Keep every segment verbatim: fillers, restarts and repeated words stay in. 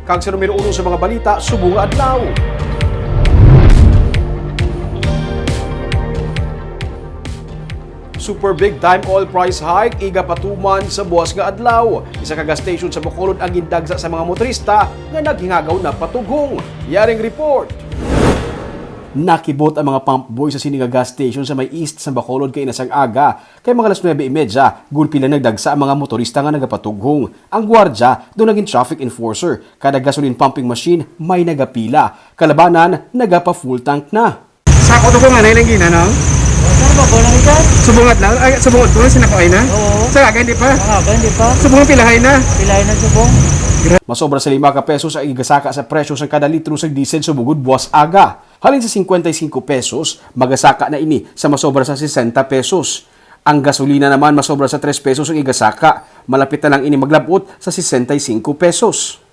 Kag sa numero uno sa mga balita subong nga adlaw. Super big time oil price hike igapatuman sa buwas nga adlaw. Isa ka gas station sa Bacolod ang gindagsa sa mga motorista nga naghingagaw na patughong. Yaring report. Nakibot ang mga pump boy sa sini nga gas station sa may east sa Bacolod kay inasang aga, kay mga alas nuebe y media, gulpi lang nagdagsa ang mga motorista nga nagapatughong. Ang gwardya do naging traffic enforcer. Kada gasoline pumping machine may nagapila. Kalabanan, nagapa full tank na. Sako to ko nga na ilang gina, no? Saan ba? Bolang ito? Subungat lang. Ay, subungat ko. Sinako ay na? Oo. Sa aga, hindi pa? Ang aga, hindi pa. Subong pilahay na. Pilahay na subong. Masobra sa lima ka pesos ang igasaka sa presyo sa kada litro sa diesel subong buwas aga. Halin sa cincuenta y cinco pesos, magasaka na ini sa masobra sa sesenta pesos. Ang gasolina naman masobra sa tres pesos ang igasaka. Malapit na lang ini maglabot sa sesenta y cinco pesos.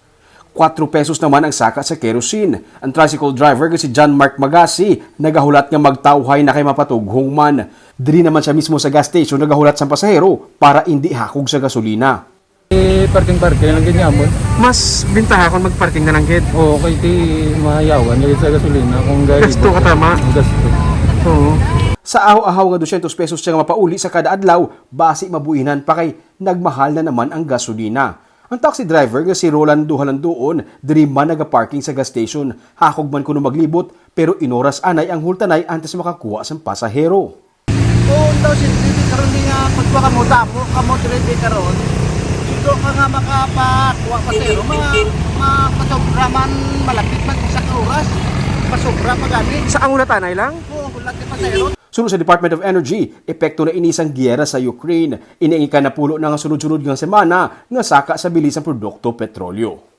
Kwatro pesos naman ang saka sa kerosene. Ang tricycle driver nga si John Mark Magasi nagahulat nga magtawhay na kay mapatughong man. Diri naman siya mismo sa gas station nagahulat sa pasahero para indi hakog sa gasolina. Eh, parking-parking lang gid niya, amon. Mas bintaha kung mag-parking na lang gid. Oo, kay di mahayawan lagi sa gasolina kung gari. Gasto ka tama. Ang gasto. Oo. Sa ahaw-ahaw nga dosyentos pesos siya nga mapauli sa kada adlaw, basi mabuhinan pa kay nagmahal na naman ang gasolina. Ang taxi driver nga si Rolando Halandoon, diri man nagaparking sa gas station. Hakog man kuno maglibot, pero inoras anay ang hultanay antes makakuha sang pasahero. Kung daw si Didi karon ni nga pagkuha ka mo, damo ka mo, diri di karon. Dito ka nga makapakuha pasahero, mga, mga pasobra man, malapit man isa ka oras. Pasobra pa gani. Sa ang hulatanay lang? Oo, ang hulat ni pasahero. Suno sa Department of Energy, epekto na ini sang giyera sa Ukraine. Ini ang ikanapulo na nga sunod-sunod nga semana nga saka sa bili sang produkto petrolyo.